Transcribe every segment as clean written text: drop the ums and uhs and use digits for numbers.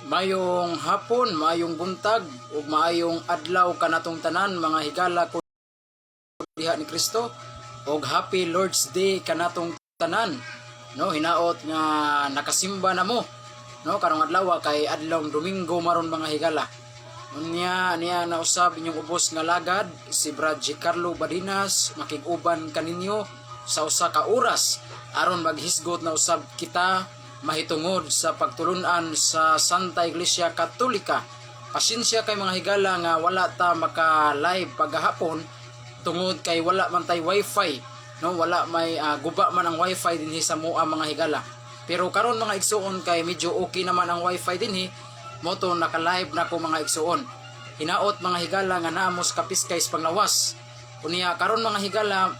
Maayong hapon, maayong buntag ug maayong adlaw kanatong tanan, mga higala ko diha ni Kristo, ug Happy Lord's Day kanatong tanan. No, hinaot nga nakasimba na mo. No, karong adlaw kay adlawng Domingo maron, mga higala. Unya niya nausab inyong ubos nga lagad si Brad G. Carlo Badinas, makig-uban kaninyo sa usa ka oras aron maghisgot na usab kita mahitungod sa pagtulunan sa Santa Iglesia Katolika. Pasensya kay, mga higala, nga wala ta maka live pagahapon tungod kay wala man tay wifi, no? Wala may guba man ang wifi dinhi sa mua, mga higala. Pero karon, mga igsuon, kay medyo okay naman ang wifi dinhi, mao to naka-live na ko, mga igsuon. Hinaot, mga higala, nga naamos kapiskay sa panglawas. Unya karon, mga higala,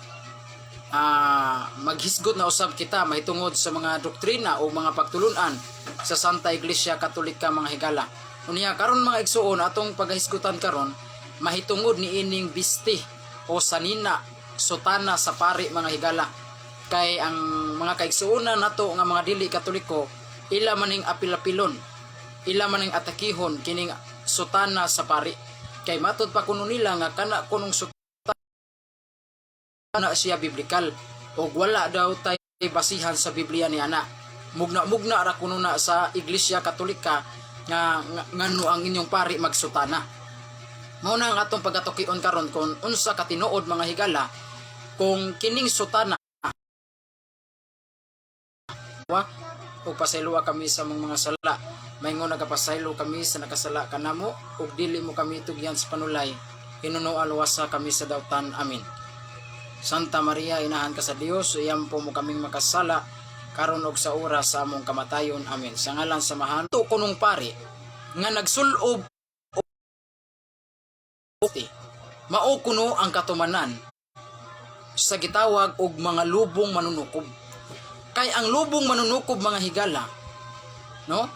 maghisgot na usab kita mahitungod sa mga doktrina o mga pagtulunan sa Santa Iglesia Katolika, mga higala. Unya karon, mga igsuon, atong paghisgutan karon mahitungod ni ining biste o sanina, sutana sa pari, mga higala. Kay ang mga kaigsuonan nato nga mga dili Katoliko, ila maning apil-apilon, ila maning atakihon kining sutana sa pari. Kay matud pa kuno nila nga kana kunong sutana siya biblikal og wala daw tay basihan sa Biblia ni ana. Mugna-mugna ra kuno na sa Iglesia Katolika nga ngano ang inyong pari magsutana. Mao na ang atong pagatukion karon kung unsa ka tinuod, mga higala, kung kining sutana wa ug pasayloa kami sa among mga sala maingon nagapasaylo kami sa nakasala kanamo, ug dili mo kami tugyan sa panulay, hinunoa luwasa kami sa dautan. Amen. Santa Maria, inahan ka sa Dios, iyampo mo kaming makasala karon og sa oras sa among kamatayon. Amen. Sa ngalan sa Amahan to kunong pari nga nagsulob mao kuno ang katumanan sa gitawag og mga lubong manunukob. Kay ang lubong manunukob, mga higala, no?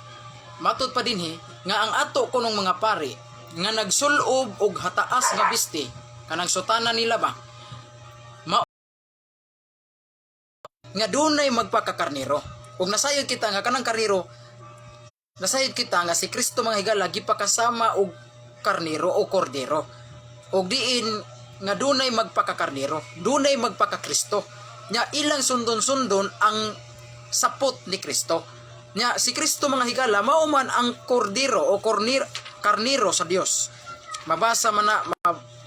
Matud pa dinhi nga ang ato kunong mga pari nga nagsulob og hataas nga biste, kanang sutana nila ba, mao nga dunay magpakakarniro. Ug nasayod kita nga kanang karniro, nasayod kita nga si Kristo, mga higala, gipakasama og karniro o kordero. Ug diin nga dunay magpakakarniro, dunay magpakakristo. Nya ilang sundon-sundon ang sapot ni Kristo. Nya si Kristo, mga higala, mao man ang kordero o karniro sa Dios. Mabasa man na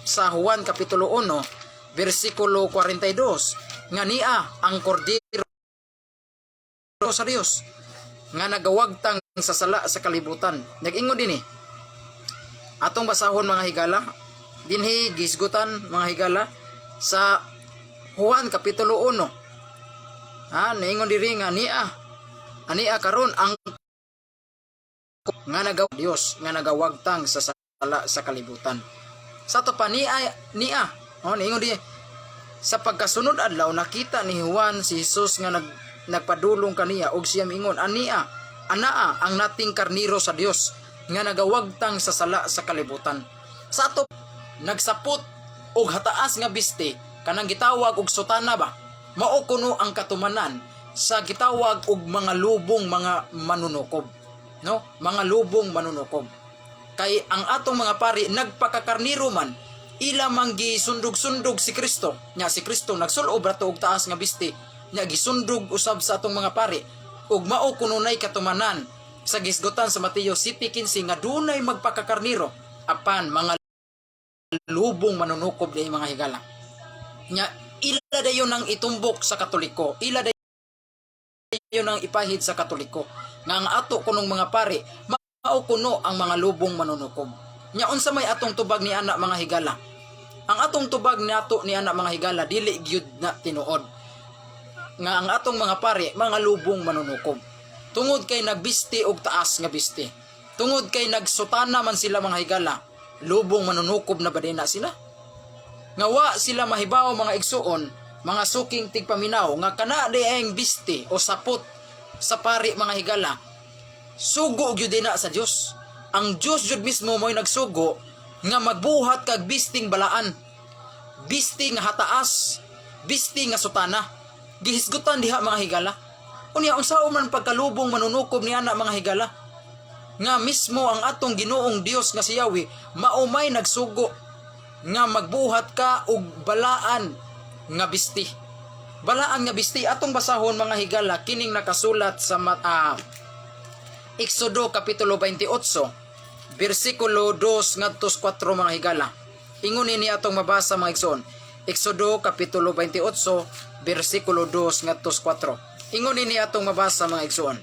sa Juan kapitulo 1 bersikulo 42 nga niya ang kordero sa Dios nga nagawagtang sa sala sa kalibutan. Nag-ingon dinhi. Atong basahon, mga higala, dinhi gisgutan, mga higala, sa Juan kapitulo 1. Ha, niingon diri nga niya ania karon ang nga nagaw Dios nga nagawagtang sa sala sa kalibutan. Sa to pa niya niya oh, niingon di sa pagkasunod adlaw, nakita ni Juan si Jesus nga nagpadulong kaniya og siya miingon, "Ania anaa ang nating karniro sa Dios nga nagawagtang sa sala sa kalibutan." Sa ato nagsapot og hataas nga biste, kanang gitawag og sutana ba, mao kuno ang katumanan sa gitawag og mga lubong mga manunukob, no? Mga lubong manunukob, kay ang atong mga pari nagpakakarniro man, ila man gisundog-sundog si Kristo. Nya si Kristo nagsulob ra to og taas nga biste, nya gisundog usab sa atong mga pari, ug mao kununay katumanan sa gisgutan sa Mateo 7:15 nga dunay magpakakarniro apan mga lubong manunukob di, mga higala. Nya ila dayon ang itumbok sa Katoliko, ila dayon ang ipahid sa Katoliko nga ang ato kunong mga pari mao kuno ang mga lubong manunukob. Nya unsa may atong tubag ni ana, mga higala? Ang atong tubag nato ni ana, mga higala, dili gyud na tinuod nga ang atong mga pari mga lubong manunukob tungod kay nagbisti og taas nga biste, tungod kay nagsutana man sila, mga higala. Lubong manunukob na ba din na sila? Nga wa sila mahibaw, mga igsuon, mga suking tigpaminaw, nga kana diayng biste o sapot sa pari, mga higala, sugo gyud na sa Dios. Ang Dios jud mismo mo'y nagsugo nga magbuhat kag bisting balaan, bisti nga hataas, bisti nga sutana. Gihisgutan diha, mga higala. Unya unsa man pagkalubong manunukob ni ana, mga higala? Nga mismo ang atong Ginoong Dios nga si Yahweh mao may nagsugo nga magbuhat ka og balaan nga bisti. Balaan nga bisti. Atong basahon, mga higala, kining nakasulat sa Exodo kapitulo 28 bersikulo 2 ngadto 4, mga higala. Ingon ni atong mabasa, mga igsoon. Exodo kapitulo 28 bersikulo 2 ngadto 4. Ingon ni atong mabasa, mga igsoon.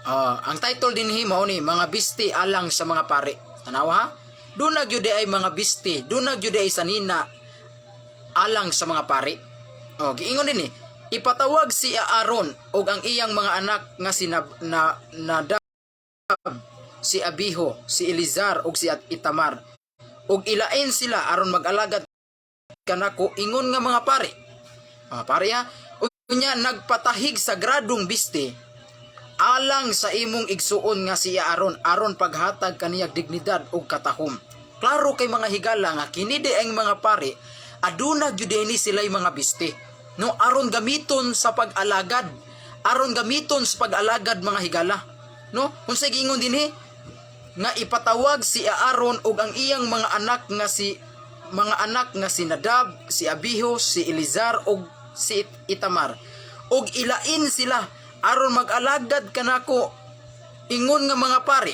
Ah, ang title dinhi mao ni "Mga Bisti Alang sa Mga Pari." Tanawa ha. Duna gyud ay mga bisti, duna gyud ay sanina alang sa mga pari. Oh, giingon dinhi, ipatawag si Aaron ug ang iyang mga anak nga si Nadab, si Abihu, si Elizar ug si Itamar. Ug ilain sila aron mag-alagad kanako ingon nga mga pari. Mga pari ha. Unya nagpatahig sagradong bisti alang sa imong igsuon nga si Aaron aron paghatag kaniyag dignidad ug katahom. Klaro kay, mga higala, nga kini di ang mga pari aduna gyud ni sila'y mga bisti. No, aron gamiton sa pag-alagad. Aron gamiton sa pag-alagad, mga higala. No, unsay giingon dinhi? Nga ipatawag si Aaron ug ang iyang mga anak nga si Nadab, si Abihu, si Elizar ug si Itamar. Ug ilain sila aron mag-alagad kanako ingon nga mga pari.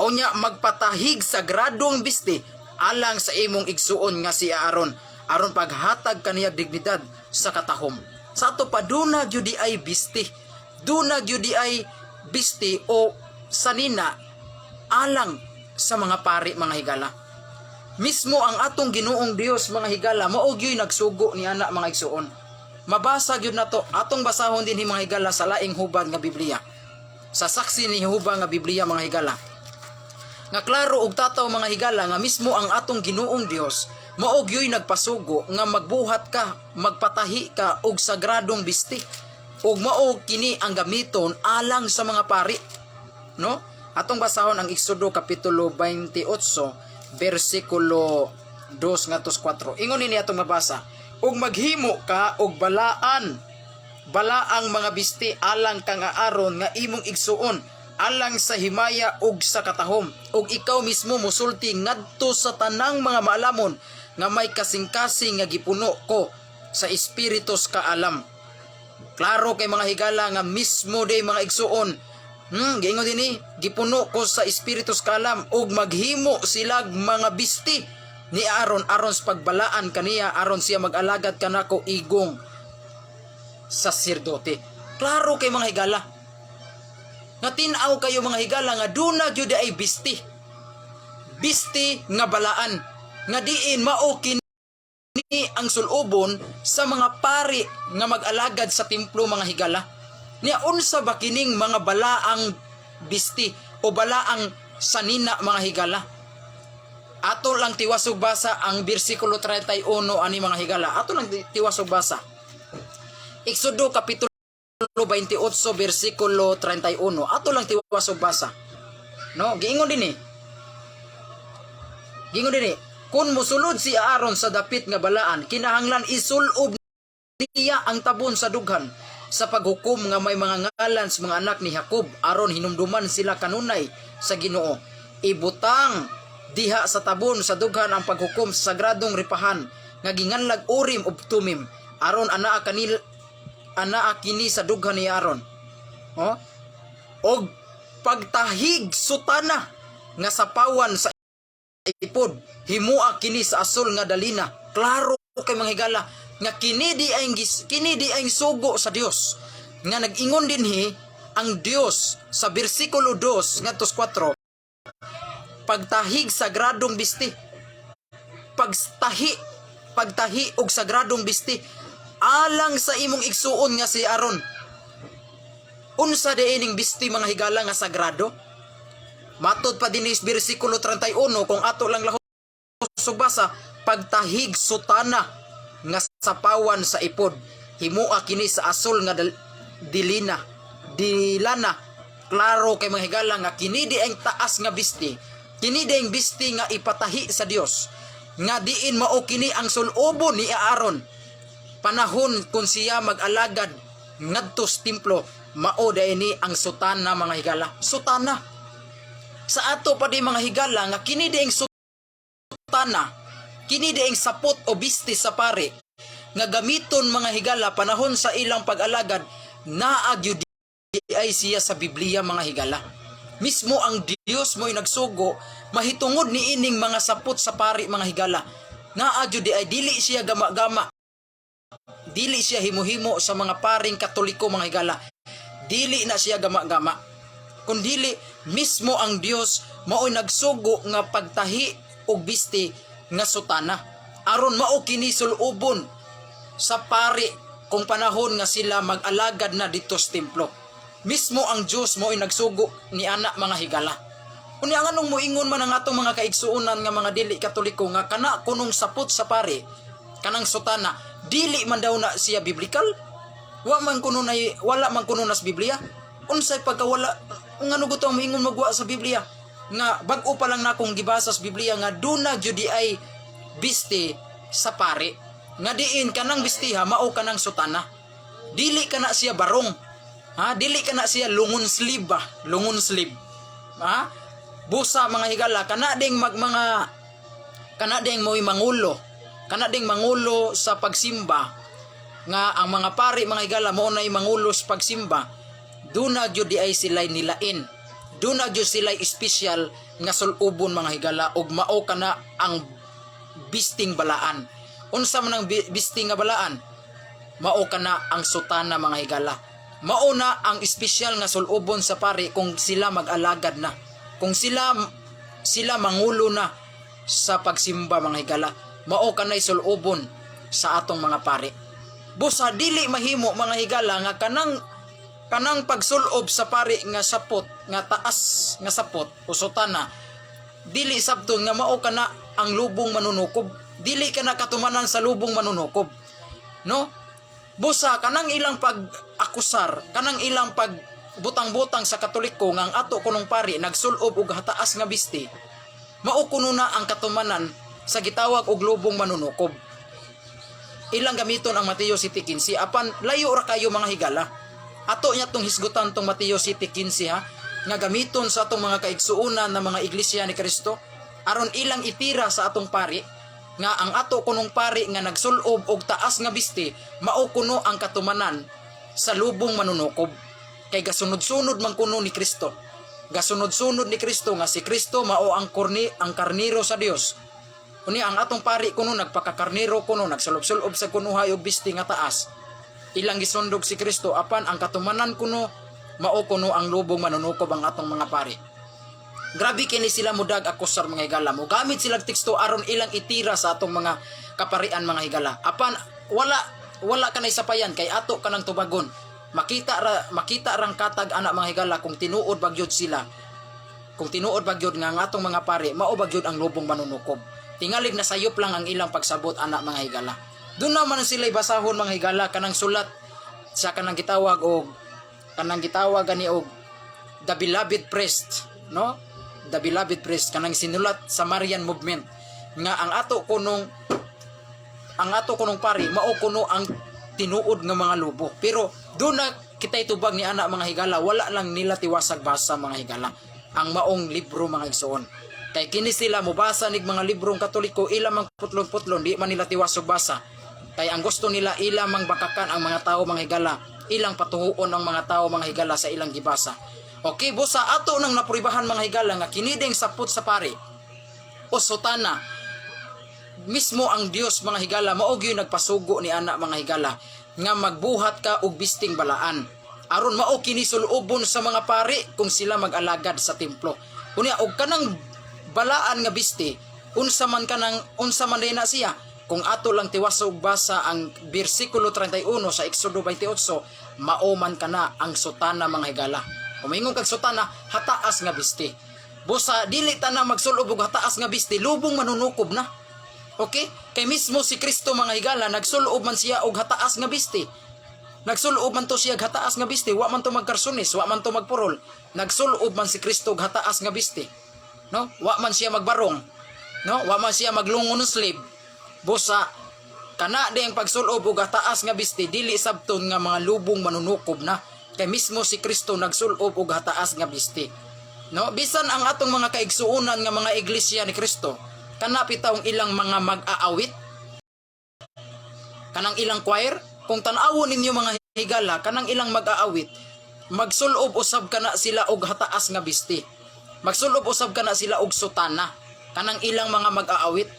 O nya magpatahig sagradong bisti alang sa imong igsuon nga si Aaron aron paghatag kaniyag dignidad sa katahom. Sa ato pa, duna gyud ay bisti. Duna gyud ay bisti o sanina alang sa mga pari, mga higala. Mismo ang atong Ginoong Dios, mga higala, mao gyud nagsugo ni ana, mga igsuon. Mabasa gyud nato, atong basahon dinhi, mga higala, sa laing hubad nga Biblia. Sa Saksi ni Jehova nga Biblia, mga higala. Nga klaro og tataw, mga higala, nga mismo ang atong Ginoong Dios mao gyud nagpasugo nga magbuhat ka, magpatahi ka og sagradong bisti. Ug mao kini ang gamiton alang sa mga pari. No? Atong basahon ang Exodo kapitulo 28 bersikulo 2 ngadto 4. Ingon nini atong mabasa. Ug maghimo ka og balaang mga bisti alang kang Aaron nga imong igsuon alang sa himaya ug sa katahom, ug ikaw mismo musulti ngadto sa tanang mga maalamon nga may kasing-kasing nga gipuno ko sa espiritu sa kaalam. Klaro kay, mga higala, nga mismo day, mga igsuon. Giingon dinhi, gipuno ko sa espiritu sa kaalam ug maghimo silag mga bisti ni Aaron aron sa pagbalaan kaniya aron siya mag-alagad kanako igong saserdote. Klaro kay, mga higala. Nga tin-aw kayo, mga higala, nga duna gyud ay bisti. Bisti nga balaan nga diin mao kini ang sulubon sa mga pari nga mag-alagad sa templo, mga higala. Niya unsa ba kining mga balaang bisti o balaang sanina, mga higala? Ato lang tiwasog basa ang bersikulo 31 ani, mga higala. Ato lang tiwasog basa. Exodo kapitulo 28 bersikulo 31. Ato lang tiwasog basa. No, giingon dinhi. Giingon dinhi, kung musulod si Aaron sa dapit nga balaan, kinahanglan isulob niya ang tabon sa dughan sa paghukom nga may mga ngalan sa mga anak ni Jacob aron hinumduman sila kanunay sa Ginoo. Ibutang diha sa tabon sa dughan ang paghukom sa sagradong ripahan nga ginganlag Urim ug Tumim aron anaa kini sa dughan ni Aaron. Oh? Og pagtahig sutana nga sapawan sa ipod, himua kini sa asol nga dalina. Klaro kay, mga higala, nga kini di ay sugo sa Dios nga nag-ingon dinhi ang Dios sa bersikulo 2 ngadto 4, pagtahig sagradong bisti, pagtahi og sagradong bisti alang sa imong igsuon nga si Aaron. Unsa di ining bisti, mga higala, nga sagrado? Matod pa dinhi sa bersikulo 31, kung ato lang lahos basa, pagtahig sutana nga sapawan sa ipod, himua kini sa asol nga dilina dilana. Klaro kay, mga higala, nga kini di ang taas nga bisti, kini di ang bisti nga ipatahi sa Dios nga diin mao kini ang sulobon ni Aaron panahon kung siya mag-alagad ngadto sa templo. Mao diay ni ang sutana, mga higala. Sutana. Sa ato pa di, mga higala, nga kini diing sutana, kini diing sapot o biste sa pare nga gamiton, mga higala, panahon sa ilang pag-alagad, naa gyud ay siya sa Biblia, mga higala. Mismo ang Dios mo'y nagsugo mahitungod ni ining mga sapot sa pari, mga higala. Naa gyud ay, dili siya gama-gama. Dili siya himo-himo sa mga paring Katoliko, mga higala. Dili na siya gama-gama. Kung dili mismo ang Dios mao'y nagsugo nga pagtahi og biste nga sutana aron mao kini sulubon sa pari kung panahon nga sila mag-alagad na dito sa templo. Mismo ang Dios mo'y nagsugo ni ana, mga higala. Unya nganong moingon man ang atong mga kaigsuonan nga mga dili Katoliko nga kana kunong sapot sa pari, kanang sutana, dili man daw na siya biblical? Wa man kuno nay, wala man kuno nas Biblia. Unsay pagkawala? Ngano gusto ang moingon magwa sa Biblia? Nga bag-o pa lang nakong gibasa sa Biblia nga duna jud ay biste sa pari. Nga diin kanang bistiha mao kanang sutana. Dili kana siya barong. Ha, dili kana siya lungon sleeve ba? Lungon sleeve. Ha? Busa, mga higala, kana ding mag mga kana ding mo'y mangulo. Kana ding mangulo sa pagsimba nga ang mga pari, mga higala, mao nay mangulo sa pagsimba, duna gyud di ay sila'y nilain. Duna gyud sila'y espesyal nga sulubon, mga higala, ug mao kana ang bisting balaan. Unsa man ang bisting nga balaan? Mao kana ang sutana, mga higala. Mao na ang espesyal nga sulubon sa pari kung sila mag-alagad na, kung sila sila mangulo na sa pagsimba, mga higala. Mao kanay sulubon sa atong mga pari. Busa dili mahimo, mga higala, nga kanang kanang pagsulob sa pari nga sapot, nga taas nga sapot o sutana, dili sabton nga mao kana ang lubong manunukob. Dili kana katumanan sa lubong manunukob, no? Busa kanang ilang pag-akusar, kanang ilang pag butang-butang sa Katoliko nga ang ato kunong pari nagsulob og hataas nga biste, mao kuno na ang katumanan sa gitawag og lubong manunukob. Ilang gamiton ang Mateo 7:15, apan layo ra kayo, mga higala. Ato niya tong hisgutan tong Mateo 7:15, ha, nga gamiton sa atong mga kaigsuonan na mga Iglesia ni Kristo aron ilang itira sa atong pari nga ang ato kunong pari nga nagsulob og taas nga biste mao kuno ang katumanan sa lubong manunukob, kay gasunod-sunod man kuno ni Kristo. Gasunod-sunod ni Kristo nga si Kristo mao ang korni, ang karniro sa Dios. Unya ang atong pari kuno nagpakakarniro kuno, nagsulob-sulob sa kunuhay og biste nga taas. Ilang gisundog si Kristo, apan ang katumanan kuno mao kuno ang lubong manunukob ang atong mga pari. Grabe kini sila mudag akusar, mga higala. Mo gamit sila teksto aron ilang itira sa atong mga kaparian, mga higala. Apan wala wala kanay sapayan kay ato kanang tubagon. Makita ra, makita rang katag ana, mga higala, kung tinuod bagyod sila. Kung tinuod bagyod nga ang atong mga pare mao bagyod ang lubong manunukob. Tingalig na sayop lang ang ilang pagsabot ana, mga higala. Doon naman sila basahon, mga higala, kanang sulat sa kanang gitawag og kanang gitawag gani og The Beloved Priest, no? The Beloved Priest, kanang sinulat sa Marian Movement nga ang ato kunong pari mao kuno ang tinuod nga mga lubo. Pero doon na kita itubag ni ana, mga higala, wala lang nila tiwasag basa, mga higala, ang maong libro, mga igsoon. Kay kini sila mobasa nig mga librong Katoliko, ila mang putlon-putlon, di man nila tiwasog basa. Kay ang gusto nila, ila mang bakakan ang mga tao, mga higala, ilang patuhuon ang mga tao, mga higala, sa ilang gibasa. Okay, busa ato nang napuribahan, mga higala, nga kini ding sapot sa pari o sutana, mismo ang Dios, mga higala, mao gyud nagpasugo ni ana, mga higala, nga magbuhat ka og bisting balaan aron mao kini sulubon sa mga pari kung sila mag-alagad sa templo. Unya og kanang balaan nga biste, unsa man na siya? Kung ato lang tiwasog basa ang bersikulo 31 sa Exodo 28, mao man kana ang sutana, mga higala. Umingon kag sutana, hataas nga biste. Busa dili ta na magsulob og hataas nga biste, lubong manunukob na. Okay? Kay mismo si Kristo, mga higala, nagsulob man siya og hataas nga biste. Nagsulob man to siya og hataas nga biste, wa man to magkarsunis, wa man to magpurol. Nagsulob man si Kristo og hataas nga biste. No? Wa man siya magbarong. No? Wa man siya maglungon ng sleeve. Busa kana di ang pagsulob og hataas nga biste, dili sabton nga mga lubong manunukob na. Kay mismo si Kristo nagsulob og hataas nga bisti. No, bisan ang atong mga kaigsuonan nga mga iglesia ni Kristo, kana pitawng ilang mga mag-aawit, kanang ilang choir, kung tan-awon ninyo, mga higala, kanang ilang mag-aawit, magsulob usab kana sila og hataas nga bisti. Magsulob usab kana sila og sutana, kanang ilang mga mag-aawit.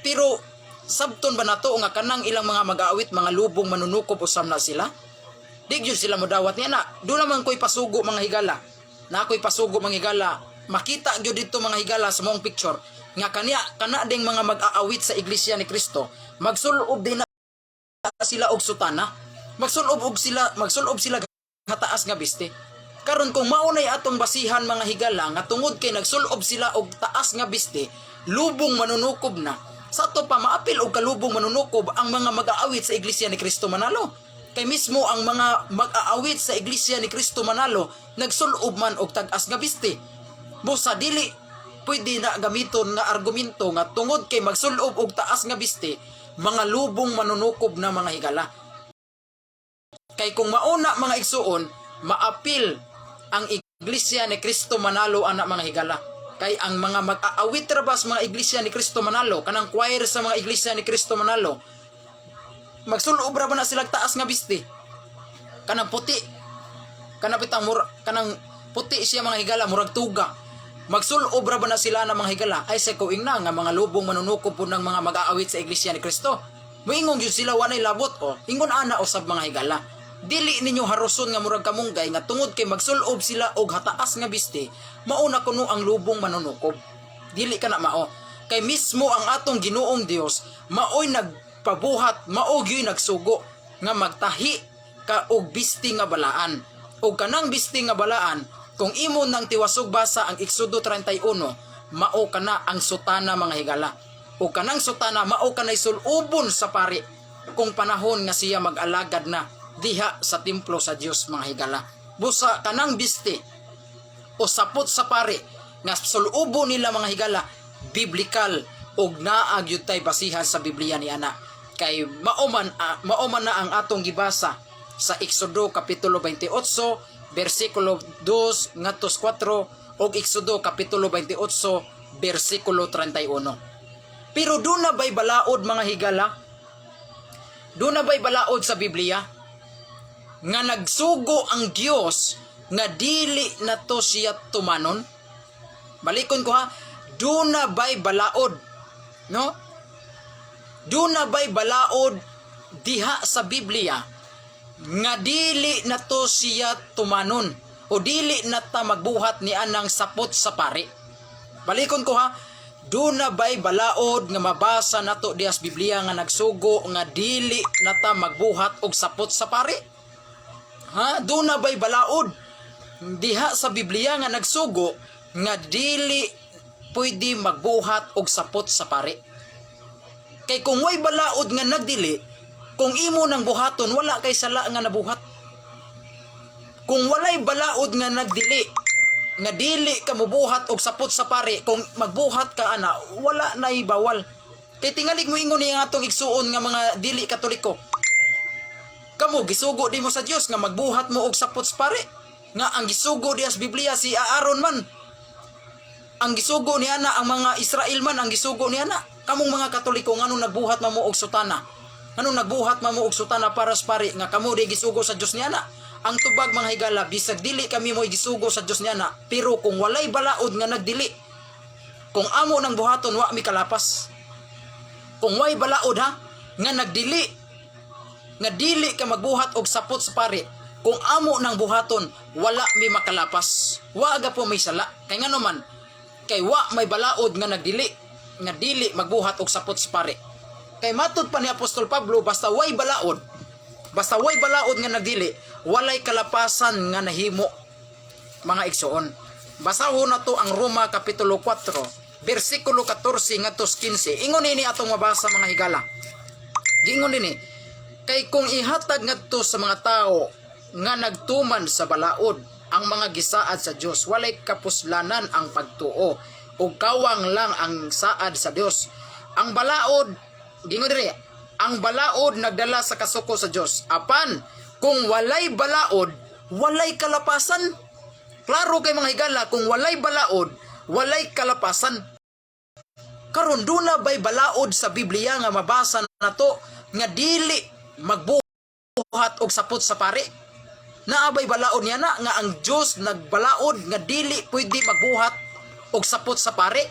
Pero sabton ba nato nga kanang ilang mga mag-aawit, mga lubong manunukob usab na sila? Di gyud sila modawat niya na. Doon naman ko'y pasugo, mga higala. Na ako'y pasugo, mga higala. Makita gyud dito, mga higala, sa maong picture nga kaniya kana ding mga mag-aawit sa Iglesia ni Kristo, magsulob din na sila og sutana. Magsulob sila hataas nga bisti. Karon, kung maunay atong basihan, mga higala, nga tungod kay nagsulob sila og taas nga bisti, lubong manunukob na. Sa ato pa, maapil og kalubong manunukob ang mga mag-aawit sa Iglesia ni Kristo Manalo. Kay mismo ang mga mag-aawit sa Iglesia ni Kristo Manalo nagsulob man og tag-as nga bisti. Busa dili pwede na gamiton nga argumento nga tungod kay magsulob og taas nga bisti, mga lubong manunukob na, mga higala. Kay kung mauna, mga igsuon, maapil ang Iglesia ni Kristo Manalo ana, mga higala. Kay ang mga mag-aawit ra ba sa mga Iglesia ni Kristo Manalo, kanang choir sa mga Iglesia ni Kristo Manalo, magsulob ra ba na sila taas nga bisti? Kanang puti. Kanang bitang mura, kanang puti siya, mga higala, murag tuga. Magsulob ra ba na sila na, mga higala? Ay sa kuing na nga mga lubong manunukob po ng mga mag-aawit sa Iglesia ni Kristo. Moingon gyud sila wanay labot o. Ingon ana usab, mga higala. Dili ninyo haruson nga murag kamunggay nga tungod kay magsulob sila og hataas nga bisti, mauna kuno ang lubong manunukob. Dili ka na mao. Kay mismo ang atong Ginoong Dios maoy nagpabuhat, mao gyud nagsugo nga magtahi ka og bisti nga balaan. Og kanang bisti nga balaan, kung imo nang tiwasog basa ang Exodo 31, mao kana ang sutana, mga higala. O kanang sutana, mao kanay sulubon sa pari kung panahon nga siya mag-alagad na diha sa templo sa Dios, mga higala. Busa kanang bisti o sapot sa pari nga sulubo nila, mga higala, biblical og naa gyud tay basihan sa Biblia ni ana, kay mao man na ang atong gibasa sa Exodo kapitulo 28 bersikulo 2 ngadto 4 og Exodo kapitulo 28 bersikulo 31. Pero duna ba'y balaod, mga higala? Duna ba'y balaod sa Biblia nga nagsugo ang Dios nga dili na to siya tumanon? Balikon ko ha, duna ba'y balaod? No? Duna ba'y balaod diha sa Biblia nga dili na to siya tumanon o dili na ta magbuhat ni anang sapot sa pari? Balikon ko ha, duna ba'y balaod nga mabasa nato diha sa Biblia nga nagsugo nga dili na ta magbuhat og sapot sa pari? Ha? Duna ba'y balaod diha sa Biblia nga nagsugo nga dili pwede magbuhat og sapot sa pari? Kay kung way balaod nga nagdili, kung imo nang buhaton, wala kay sala nga nabuhat. Kung walay balaod nga nagdili, nga dili ka mubuhat og sapot sa pari, kung magbuhat ka ana, wala nay bawal. Kay tingalig mo ingon niya atong igsuon nga mga dili Katoliko. Kamo gisugo di mo sa Dios nga magbuhat mo og sapot sa pari. Nga ang gisugo diha sa Biblia si Aaron man. Ang gisugo niya na ang mga Israel man ang gisugo niya na. Kamong mga Katoliko, nganong nagbuhat man mo og sutana? Nganong nagbuhat man mo og sutana para sa pari nga kamo di gisugo sa Dios niya na? Ang tubag, mga higala, bisag dili kami mo gisugo sa Dios niya na, pero kung walay balaod nga nagdili, kung amo nang buhaton, wa mi kalapas. Kung way balaod ha, nga nagdili, nga dili ka magbuhat og sapot sa pari, kung amo nang buhaton, wala mi makalapas. Wa ga po may sala. Kay ngano man, kay wa may balaod nga nagdili, nga dili magbuhat og sapot sa pari. Kay matud pa ni Apostol Pablo, basta way balaod nga nagdili, walay kalapasan nga nahimo, mga igsoon. Basahon na to ang Roma kapitulo 4, bersikulo 14 ngadto 15. Ingon ini atong mabasa, mga higala. Giingon dinhi, kay kung ihatag ngadto sa mga tao nga nagtuman sa balaod ang mga gisaad sa Dios, walay kapuslanan ang pagtuo ug kawang lang ang saad sa Dios. Ang balaod, gingon diri, ang balaod nagdala sa kasuko sa Dios. Apan kung walay balaod, Walay kalapasan. Klaro kay, mga higala, kung walay balaod, walay kalapasan. Karon, duna bay balaod sa Biblia nga mabasa nato nga dili magbuhat og sapot sa pari? Naa bay balaod niya na nga ang Dios nagbalaod nga dili pwede magbuhat og sapot sa pari?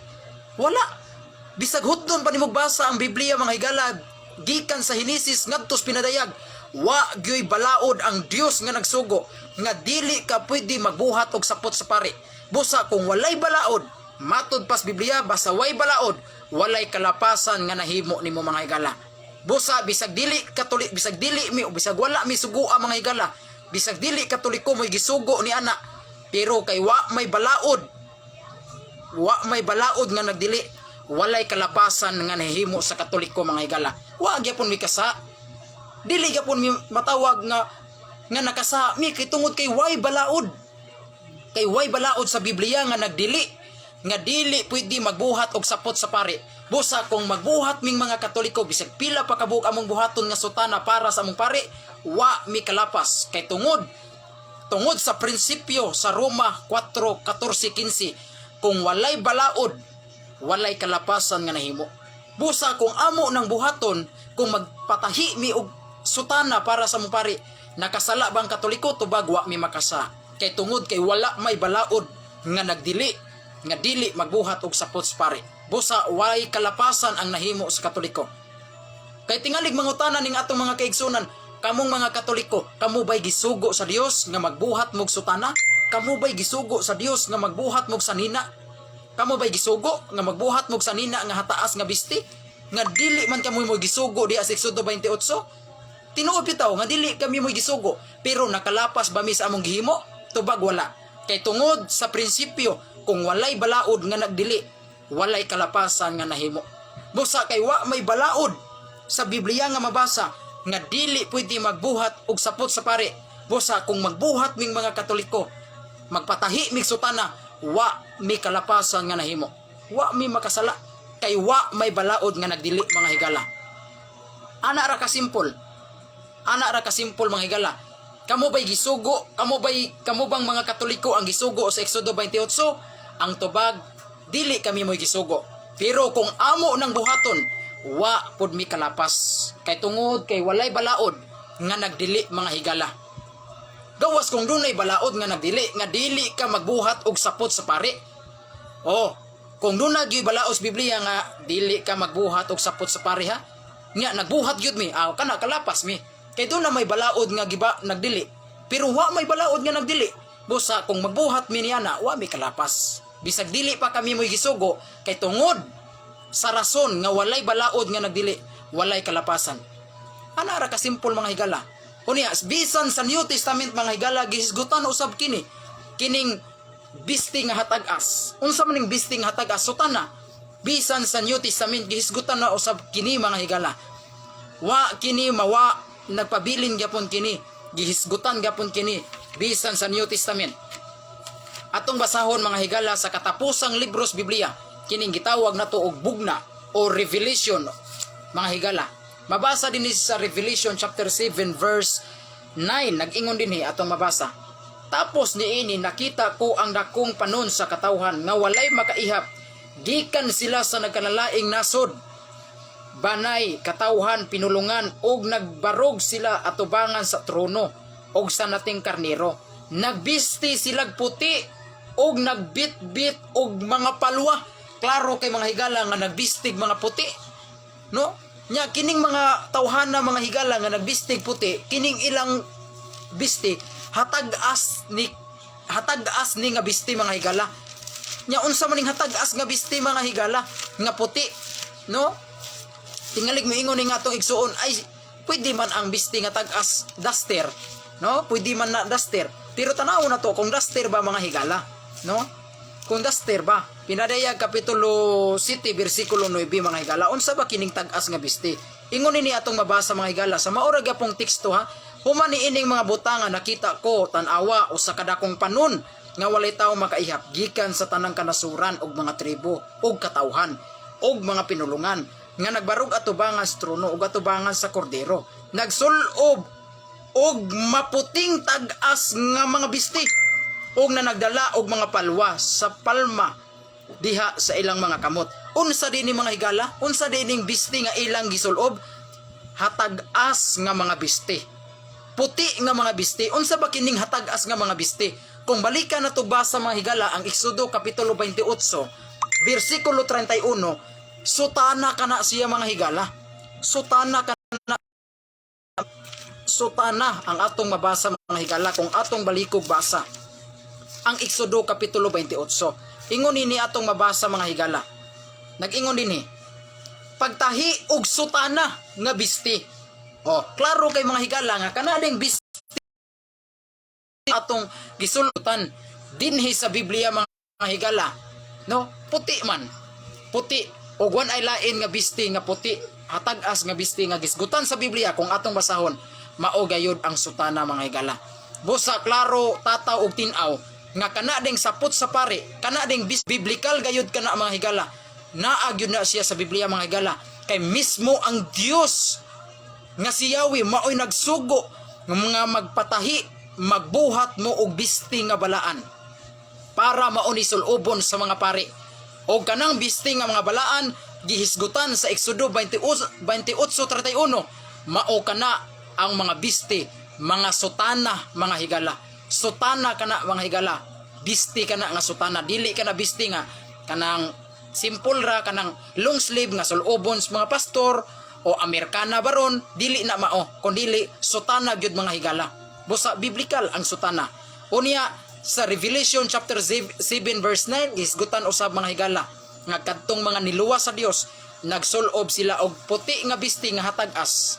Wala. Bisag hutdon pa nimog basa ang Biblia, mga higala, gikan sa Henesis ngadto sa Pinadayag, wa gyoy balaod ang Dios nga nagsugo nga dili ka pwede magbuhat og sapot sa pari. Busa kung walay balaod, matod pas Biblia, basta way balaod, walay kalapasan nga nahimo nimo, mga higala. Busa bisag dili Katolik, bisag dili mi, bisag wala mi sugua, mga higala, bisag dili Katoliko mo'y gisugo ni ana, pero kay wa may balaod, wa may balaod nga nagdili, walay kalapasan nga nahimo sa Katoliko, mga higala. Wa gyapon mi kasa. Dili gyapon mi matawag nga nakasa mi kay tungod kay way balaod. Kay way balaod sa Biblia nga nagdili nga dili pwede magbuhat og sapot sa pari. Busa kung magbuhat ming mga Katoliko, bisag pila pa kabuok among buhaton nga sutana para sa among pari, wa mi kalapas kay tungod sa prinsipyo sa Roma 4:14-15, kung walay balaod, walay kalapasan nga nahimo. Busa kung amo ng buhaton, kung magpatahi mi og sutana para sa among pari, nakasala bang Katoliko? Tubag, wa mi makasa. Kay tungod kay wala may balaod nga nagdili nga dili magbuhat og sapot sa pari. Busa way kalapasan ang nahimo sa Katoliko. Kay tingalig mangutana ning atong mga kaigsunan, "Kamong mga Katoliko, kamo ba'y gisugo sa Dios nga magbuhat mog sutana? Kamo ba'y gisugo sa Dios nga magbuhat mog sanina? Kamo ba'y gisugo nga magbuhat mog sanina nga hataas nga bisti? Nga dili man kamo mo gisugo diha sa Exodo 28?" Tinuod bitaw nga dili kami mo gisugo, pero nakalapas ba mi sa among gihimo? Tubag, wala. Kay tungod sa prinsipyo, kung walay balaod nga nagdili, walay kalapasan nga nahimo. Busa kay wa may balaod sa Biblia nga mabasa nga dili pwede magbuhat og sapot sa pari. Busa kung magbuhat ming mga Katoliko, magpatahi mig sutana, wa mi kalapasan nga nahimo. Wa mi makasala kay wa may balaod nga nagdili, mga higala. Ana ra ka simple. Ana ra ka simple, mga higala. Kamo ba'y gisugo? Kamo bang mga Katoliko ang gisugo sa Exodo 28? Ang tubag, dili kami mo'y gisugo. Pero kung amo ng buhaton, wa pud mi kalapas. Kay tungod kay walay balaod nga nagdili, mga higala. Gawas kung dunay balaod nga nagdili nga dili ka magbuhat og sapot sa pari. Oh, kung dunay gyud balaod sa Biblia nga dili ka magbuhat og sapot sa pari ha. Nya nagbuhat gyud mi, ah, kana kalapas mi. Kay duna may balaod nga giba nagdili. Pero wa may balaod nga nagdili. Busa kung magbuhat mi niana, wa mi kalapas. Bisag dili pa kami mo'y gisugo, kay tungod sa rason nga walay balaod nga nagdili, walay kalapasan. Ana ra ka simple, mga higala. Unya, bisan sa New Testament, mga higala, gihisgutan usab kini. Kining bisti nga hatag-as. Unsa man ning bisti nga hatag-as? Sutana. Bisan sa New Testament, gihisgutan na usab kini, mga higala. Wa kini mawa, nagpabilin gyapon kini. Gihisgutan gyapon kini bisan sa New Testament. Atong basahon, mga higala, sa katapusang libros Biblia, kining gitawag nato og bugna o Revelation, mga higala. Mabasa din ni sa Revelation chapter 7 verse 9, nag-ingon dinhi, atong mabasa. "Tapos niini nakita ko ang dakong panon sa katawhan nga walay makaihap, gikan sila sa nagkanalaing nasod, banay, katawhan, pinulungan, ug nagbarog sila atubangan sa trono ug sa Nating Karnero. Nagbisti silag puti ug nagbitbit og mga palwa." Klaro kay, mga higala, nga nagbistig mga puti. No? Nya kining mga tawhana, mga higala, nga nagbistig puti, kining ilang bisti hatag-as ni nga bisti, mga higala. Nya unsa man ning hatag-as nga bisti, mga higala, nga puti, no? Tingalig moingon ni nga atong igsuon, "Ay, pwede man ang bisti nga tag-as duster, no? Pwede man na duster." Pero tanaw na to kung duster ba, mga higala, no? Kung duster ba? Pinadayag kapitulo 7 bersikulo 9, mga higala. Unsa ba kining tag-as nga bisti? Ingon ni, atong mabasa, mga higala, sa maura gyapong teksto ha. "Human niining mga butanga nakita ko, tan-awa, usa ka dakong panon nga walay tawo makaihap, gikan sa tanang kanasuran ug mga tribo ug katawhan ug mga pinulungan, nga nagbarog atubangan sa trono ug atubangan sa Kordero. Nagsulob Og maputing tag-as nga mga bisti og na nagdala og mga palwa sa palma diha sa ilang mga kamot. Unsa dinhi, mga higala? Unsa dining bisti nga ilang gisulob? Hatag-as nga mga bisti. Puti nga mga bisti. Unsa ba kining hatag-as nga mga bisti? Kung balikan na to basa, mga higala, ang Exodo kapitulo 28, versikulo 31, sutana kana siya, mga higala. Sutana kana, sutana ang atong mabasa, mga higala, kung atong balikog basa ang Exodo kapitulo 28. Ingon nini atong mabasa, mga higala. Nag-ingon dinhi, pagtahi og sutana nga bisti. Oh, klaro kay, mga higala, nga kana ding bisti atong gisultan dinhi sa Biblia, mga higala. No, puti man. Puti og wan ay lain nga bisti nga puti, hatag-as nga bisti nga gisgutan sa Biblia kung atong basahon, mao gayud ang sutana, mga higala. Busa klaro tataw og tin-aw nga kana ding sapot sa pare, kana ding biblical gayud kana, mga higala. Naa gyud na siya sa Biblia, mga higala, kay mismo ang Dios nga si Yahweh maoy nagsugo ng mga magpatahi, magbuhat mo og bisti nga balaan para mao ni sulubon sa mga pari. O kanang bisti nga mga balaan gihisgutan sa Exodo 28 28:31, mao kana ang mga bisti, mga sutana, mga higala. Sutana kana, mga higala. Bisti kana nga sutana, dili kana bisti nga kanang simple ra, kanang long sleeve nga sulobon sa mga pastor o Amerikana baron, dili na mao, kundili sutana gyud, mga higala. Busa biblical ang sutana. Unya sa Revelation chapter 7 verse 9, gisgutan usab, mga higala, nga kadtong mga niluwas sa Dios nagsulob sila og puti nga bisti nga hatag-as.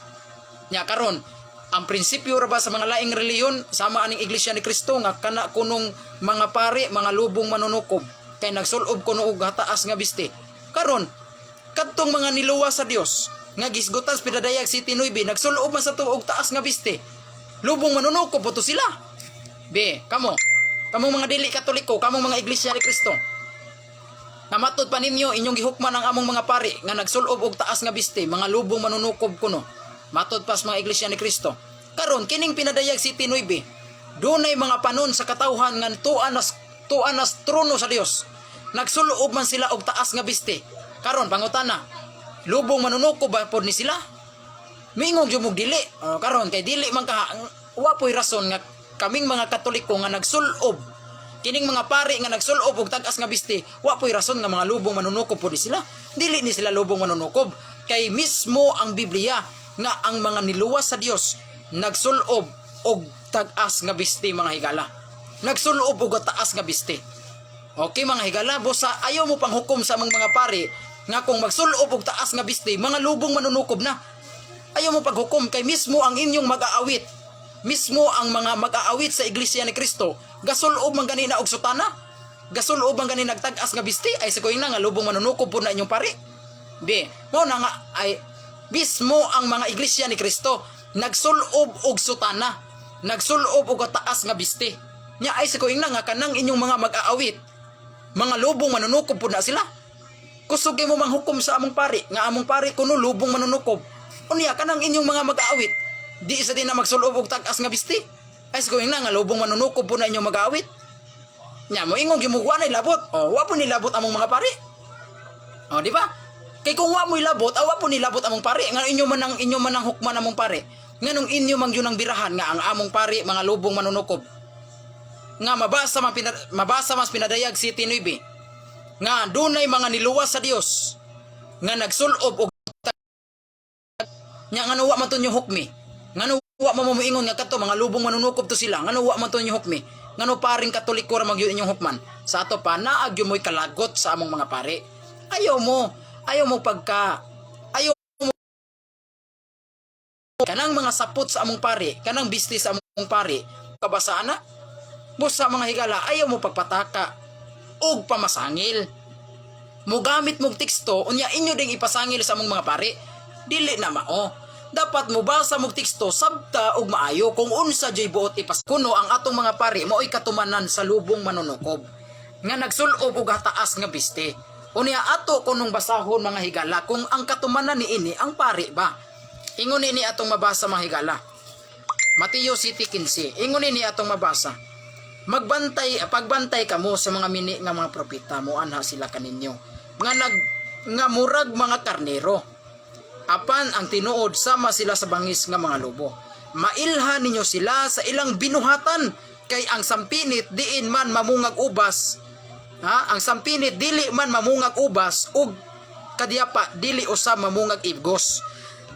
Nya karon, ang prinsipyo ra ba sa mga laing relihiyon sama aning Iglesia ni Cristo nga kana kunong mga pare mga lubong manunukob kay nagsulob kuno og hataas nga bisti? Karon, kadtong mga niluwas sa Dios nga gisgutan sa Pinadayag City 9 nagsulob man sa tuog taas nga bisti, lubong manunukob po to sila. Be, kamo, kamong mga dili Katoliko, kamong mga Iglesia ni Cristo, nga matud pa ninyo inyong gihukman ang among mga pari nga nagsulob og taas nga bisti, mga lubong manunukob kuno. Matod pa sa mga Iglesia ni Cristo. Karon, kining Pinadayag City 9, dunay mga panon sa katawhan nga tuan nas trono sa Dios. Nagsulob man sila og taas nga bisti. Karon, pangutana, lubong manunukob ba pod ni sila? Mingong jud mog dili. Oh, karon kay dili man ka, wa po'y rason nga kaming mga Katoliko nga nagsulob, kining mga pari nga nagsulob og tag-as nga bisti, wa po'y rason nga mga lubong manunukob po ni sila. Dili ni sila lubong manunukob kay mismo ang Biblia nga ang mga niluwas sa Dios nagsulob og tag-as nga bisti, mga higala. Nagsulob og taas nga bisti. Okay, mga higala, busa ayaw mo pang hukom sa among mga pari nga kung magsulob og taas nga bisti, mga lubong manunukob na. Ayaw mo paghukom kay mismo ang inyong mag-aawit, mismo ang mga mag-aawit sa Iglesia ni Cristo, gasulob man gani na og sutana, gasulob man gani nagtag-as nga bisti, ay sa na nga lubong manunukob po na inyong pari. Be, mo na nga ay mismo ang mga Iglesia ni Cristo nagsulob og sutana, nagsulob og taas nga bisti. Nya ay sa na nga kanang inyong mga mag-aawit, mga lubong manunukob po na sila. Kusog mo manghukom sa among pari, nga among pari kuno lubong manunukob. Unya kanang inyong mga mag-aawit, di isa din na magsulob og tag-as nga bisti. Ay sa na nga lubong manunukob po na inyong mag-aawit. Nya mo ingong gimugwa na labot. O wa po ni labot among mga pari. O, di ba? Kay kung wa mo'y labot, awa po ni labot among pari. Nga inyo man ang hukman among pari. Nganong inyo man yun ang birahan nga ang among pari mga lubong manunukob. Nga mabasa mas Pinadayag City 9 nga dunay mga niluwas sa Dios nga nagsulob og nya, ngano wa man to nyo hukmi? Ngano wa man mo moingon nga kadto mga lubong manunukob to sila? Ngano wa man to nyo hukmi? Ngano paring Katoliko ra magyud inyong hukman? Sa ato pa, naa gyud mo'y kalagot sa among mga pare. Ayaw mo pagka ayaw mo kanang mga sapot sa among pare, kanang bisti sa among pare, kabasaan na. Busa, mga higala, ayaw mo pagpataka og pamasangil. Mugamit mong teksto, unya inyo ding ipasangil sa among mga pare. Dili na mao. Dapat mobasa mong teksto sabta og maayo kung unsa jay buot ipas. Kuno ang atong mga pari mao'y katumanan sa lubong manunukob nga nagsulob og hataas nga biste. Unya ato kunong basahon, mga higala, kung ang katumanan ni ini ang pari ba. Ingon ini atong mabasa, mga higala. Mateo 7:15. Ingon ni atong mabasa. Magbantay, pagbantay kamo sa mga mini nga mga propeta, moanha sila kaninyo. Nga nag nga murag mga karnero. Apan ang tinuod, sama sila sa bangis nga mga lobo. Mailhan ninyo sila sa ilang binuhatan, kay ang sampinit diin man mamungag ubas. Ha? Ang sampinit dili man mamungag ubas ug kadiyapa dili usab mamungag igos.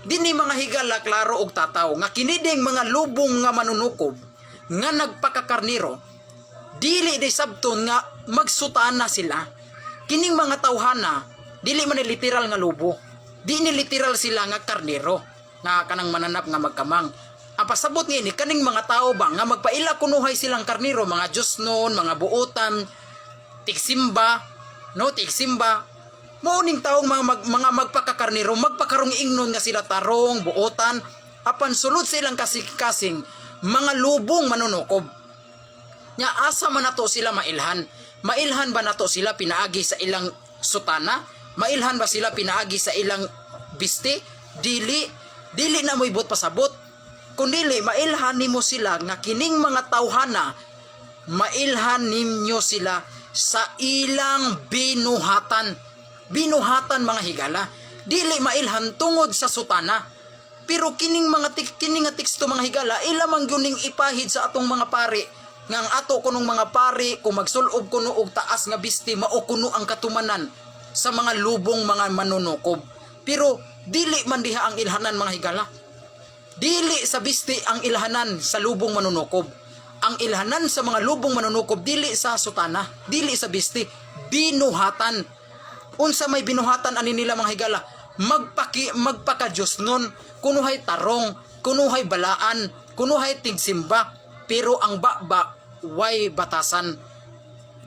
Dinhi, mga higala, klaro og tataw nga kiniding mga lubong nga manunukob nga nagpakakarniro, dili di sabton nga magsutana sila. Kining mga tawhana, dili man ni literal nga lobo. Di ni literal sila nga karnero nga kanang mananap nga magkamang. Ang pasabot niini, kaning mga tao ba nga magpaila kunuhay silang karnero, mga Diyos noon, mga buotan, tigsimba, no, tigsimba. Mao ning taong mga magpakakarnero, magpakarong ingnon nga sila tarong, buotan, apan sulod sa ilang kasing-kasing mga lubong manunukob. Nya asa man nato sila mailhan? Mailhan ba nato sila pinaagi sa ilang sutana? Mailhan ba sila pinaagi sa ilang biste? Dili, dili na mo'y buot pasabot. Kung dili, mailhan nimo sila nga kining mga tawhana, mailhan ninyo sila sa ilang binuhatan. Binuhatan, mga higala. Dili mailhan tungod sa sutana. Pero kining nga teksto, mga higala, ila man gyud ning ipahid sa atong mga pari nga ang ato kunong mga pari, kung magsulob kuno og taas nga biste, mao kuno ang katumanan sa mga lubong mga manunukob. Pero dili man diha ang ilhanan, mga higala. Dili sa biste ang ilhanan sa lubong manunukob. Ang ilhanan sa mga lubong manunukob, dili sa sutana, dili sa biste, binuhatan. Unsa may binuhatan ani nila, mga higala? Magpaka Diyos nun, kunuhay tarong, kunuhay balaan, kunuhay tigsimba, pero ang baba way batasan.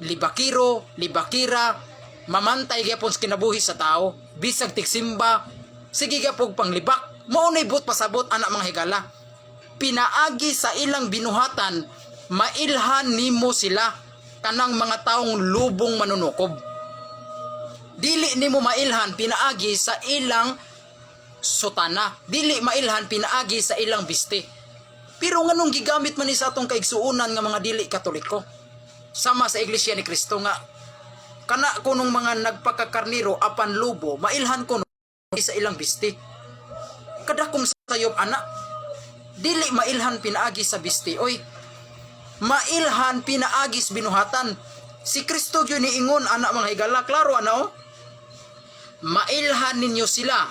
Libakiro, libakira, mamantay gyapon sa kinabuhi sa tao, bisag tigsimba, sige gyapon panglibak. Mao nay buot pasabot ana, mga higala. Pinaagi sa ilang binuhatan, mailhan nimo sila, kanang mga taong lubong manunukob. Dili nimo mailhan pinaagi sa ilang sutana. Dili mailhan pinaagi sa ilang biste. Pero nganong gigamit man ni sa atong kaigsuonan nga mga dili Katoliko? Sama sa Iglesia ni Cristo nga kana kunong mga nagpakakarniro apan lubo, mailhan kuno sa ilang biste. Kadakong sayop ana. Dili mailhan pinaagi sa biste. Oy, mailhan pinaagi sa binuhatan. Si Kristo gyud niingon ana, mga higala, klaro ana oh. Mailhan ninyo sila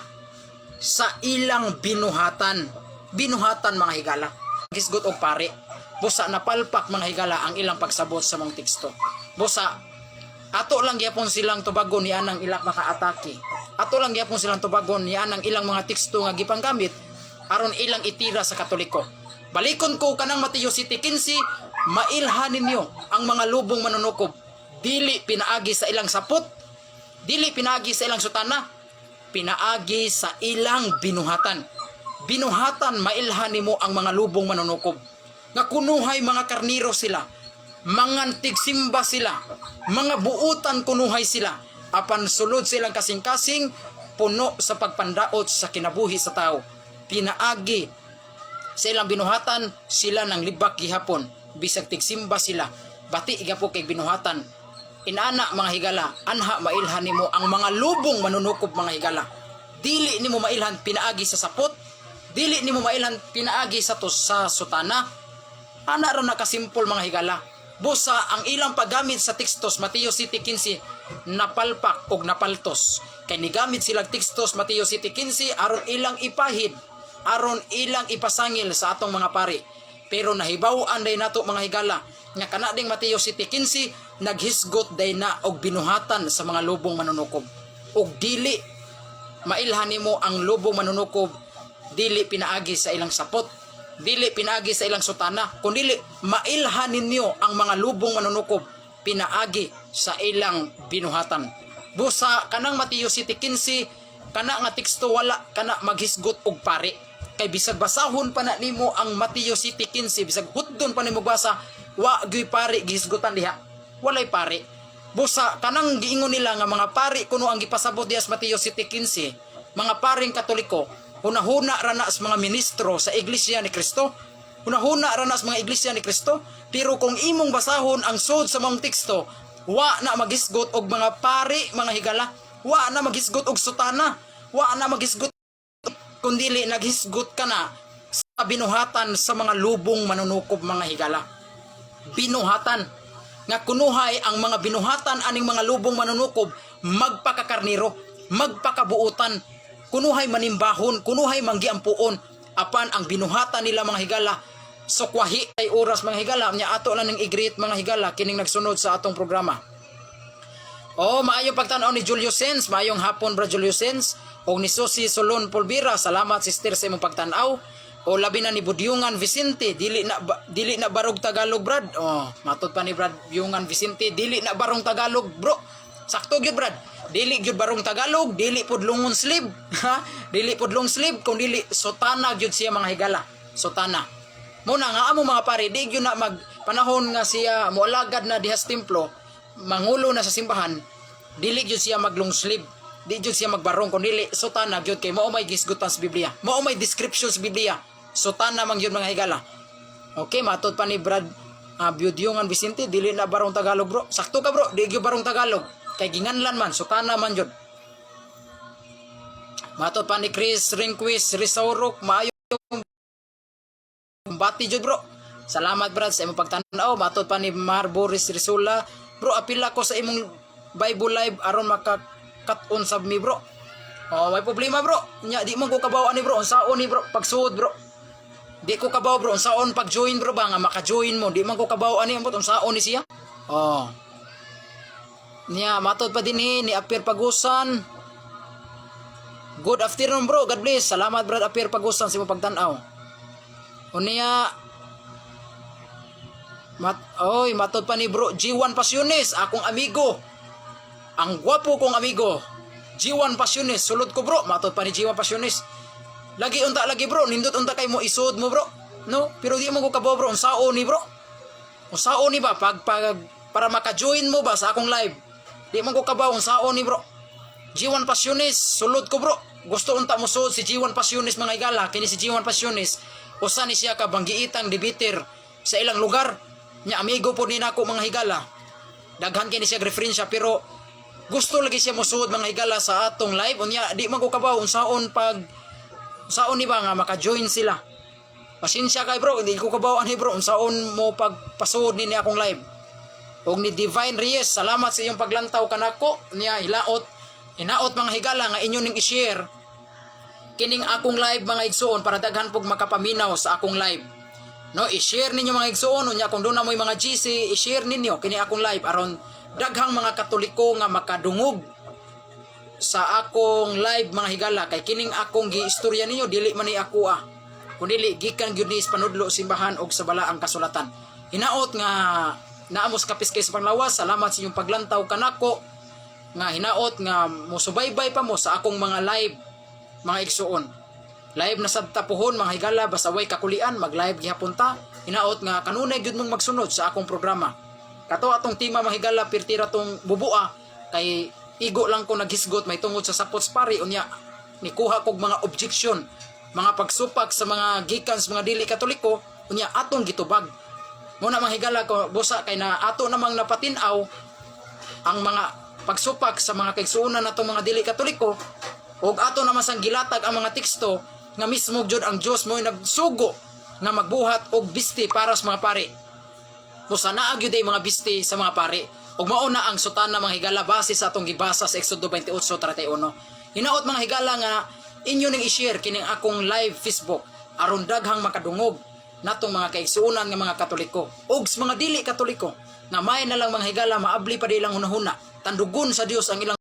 sa ilang binuhatan. Binuhatan, mga higala. Gisgot og pare. Busa napalpak, mga higala, ang ilang pagsabot sa mga teksto. Busa ato lang gyapon silang tubagon ni anang ilang makaatake. Ato lang gyapon silang tubagon ni anang ilang mga teksto nga gipanggamit aron ilang itira sa Katoliko. Balikon ko kanang Mateo 7:15, mailhan ninyo ang mga lubong manunukob. Dili pinaagi sa ilang sapot, dili pinaagi sa ilang sutana, pinaagi sa ilang binuhatan. Binuhatan, mailhan nimo ang mga lubong manunukob. Nga kunuhay mga karniro sila, mga tigsimba sila, mga buutan kunuhay sila, apan sulod silang kasing-kasing puno sa pagpandaot sa kinabuhi sa tao. Pinaagi sa ilang binuhatan, sila nang libak gihapon, bisag tigsimba sila, bati gyapon kay binuhatan. Inana, mga higala, anha mailhan nimo ang mga lubong manunukob, mga higala. Dili nimo mailhan pinaagi sa sapot, dili nimo mailhan pinaagi sa sutana. Ana ra nakasimpol, mga higala. Busa ang ilang paggamit sa tekstos Mateo 7:15 napalpak og napaltos. Kay nigamit silang tekstos Mateo 7:15 aron ilang ipahid, aron ilang ipasangil sa atong mga pari. Pero nahibaw-an day nato, mga higala, nga kana ding Mateo 7:15 naghisgot day na og binuhatan sa mga lubong manunukob. Og dili mailhan nimo ang lubong manunukob, dili pinaagi sa ilang sapot, dili pinaagi sa ilang sutana, kundi mailhan ninyo ang mga lubong manunukob pinaagi sa ilang binuhatan. Busa kanang Mateo 7:15 kana nga teksto, wala kana maghisgot og pari. Kay bisag basahon pa na nimo ang Mateo 7:15, bisag hutdon pa nimo basa, wa gyuy pari gihisgutan diha. Walay pari. Busa kanang giingon nila nga mga pari kuno ang gipasabot diha sa Mateo 7:15, mga paring Katoliko, hunahuna ra na sa mga ministro sa Iglesia ni Cristo. Hunahuna ra na sa mga Iglesia ni Kristo, pero kung imong basahon ang sud sa maong teksto, wa na maghisgot og mga pari, mga higala, wa na maghisgot og sutana, wa na maghisgot kundili naghisgot ka na sa binuhatan sa mga lubong manunukob, mga higala. Binuhatan nga kunuhay ang mga binuhatan aning mga lubong manunukob magpakakarniro, magpakabuutan, kunuhay manimbahon, kunuhay manggiampuon, apan ang binuhatan nila, mga higala, sukwahi. Ay oras, mga higala, nya ato lang ning i-greet, mga higala, kining nagsunod sa atong programa. Oh, maayong pagtan-aw ni Julio Sens, maayong hapon, Bra Julio Sens, og ni Susi Solon Pulvira, salamat, sister, sa imong pagtan-aw. O labi na ni Budyungan Vicente, dili na barog Tagalog, Brad. Oh, matod pa ni Brad Budyungan Vicente, dili na barong Tagalog, bro. Sakto gyud, Brad. Dili gyud barong Tagalog, dili pod long sleeve. Ha? Dili pod long sleeve kung dili sotana gyud siya, mga higala. Sotana. Muna nga amo mga pare, di gyud na mag panahon nga siya moalagad na diha sa templo, mangulo na sa simbahan, dili gyud siya mag long sleeve. Di gyud siya magbarong kun dili sotana gyud kay mao may gisgutan sa Biblia. Mao may description sa Biblia. Sotana man gyud, mga higala. Okay, matod pa ni Brad Budyungan Vicente, dili na barong Tagalog, bro. Sakto ka, bro, di gyud barong Tagalog. Kay ginganlan man, sotana man gyud. Matod pa ni Chris Rinquist Risaurok, maayong bati jud, bro. Salamat, Brad, sa imong pagtan-aw. Matod pa ni Mar Boris Risula, bro, apila ko sa imong Bible Live aron maka-kat-on sab mi, bro. Oh, may problema, bro. Nya di man ko kabaw ani, bro, unsaon ni, bro, pagsuod, bro. Di ko kabaw, bro, unsaon pag-join, bro, ba nga maka-join mo. Di man ko kabaw ani ambot unsaon ni siya. Oh. Niya matod pa dinhi ni Apir Pagusan. Good afternoon, bro. God bless. Salamat, Brad Apir Pagusan, sa imong pagtan-aw. Unya Mat oy, matod pa ni bro G1 Pasiones, akong amigo. Ang gwapo kong amigo. G1 Pasiones, sulod ko, bro. Matod pa ni G1 Pasiones. Lagi unta lagi, bro, nindot unta kay mo isod mo, bro. No, pero di mo ko kabaw, bro, unsaon ni, bro. Unsaon ni ba pag, pag para maka-join mo ba sa akong live? Di mo ko kabaw unsaon ni, bro. G1 Pasiones, sulod ko, bro. Gusto unta mo suod si G1 Pasiones, mga higala. Kini si G1 Pasiones, usa ni siya ka banggiitang debater sa ilang lugar. Nya amigo po ni nako, mga higala. Daghan kini siya referensya pero gusto lagi siya mosuod, mga higala, sa atong live. Unya di man ko kabaw unsaon pag unsaon ni ba nga maka-join sila. Pasensya kay, bro, hindi ko kabaw ani, bro, unsaon mo pagpasuod ni akong live. Og ni Divine Reyes, salamat sa iyong paglantaw kanako. Niya hilaot hinaot, mga higala, nga inyo ning i-share kining akong live, mga igsuon, para daghan pug makapaminaw sa akong live. No, i-share ninyo, mga igsuon. Unya kung doon na mo'y mga GC, i-share ninyo kini akong live aron daghang mga Katoliko nga makadungog sa akong live, mga higala, kay kining akong giistorya ninyo dili man ni ako ah kundi gikan gyud ni sa panudlo simbahan og sa balaang kasulatan. Hinaot nga naamos kapis kay sa panglawas. Salamat sa inyong paglantaw kanako, nga hinaot nga mosubaybay pa mo sa akong mga live, mga igsuon. Live na sad ta puhon, mga higala, basta way kakulian, mag live gihapon ta. Hinaot nga kanunay gyud mong magsunod sa akong programa. Kato atong tema, mga higala, pirtira tong bubua kay igo lang ko naghisgot may tungod sa sapot sa pari. Unya nikuha kog mga objection, mga pagsupak sa mga gikan sa mga dili Katoliko, unya atong gitubag. Muna, mga higala ko, busa kay na ato namang napatin-aw ang mga pagsupak sa mga kaigsuonan natong mga dili Katoliko ug ato naman sang gilatag ang mga teksto nga mismo jud ang Dios mo nagsugo nga magbuhat og biste para sa mga pari. Busa naa gyud ay mga biste sa mga pari. Ug mao na ang sutana, mga higala, base sa atong gibasa sa Exodo 28:31. Hinaot, mga higala, nga inyo ning i-share kining akong live Facebook aron daghang makadungog natong mga kaigsuonan nga mga Katoliko ug sa mga dili Katoliko nga may na lang, mga higala, maabli pa ilang hunahuna, tandugon sa Dios ang ilang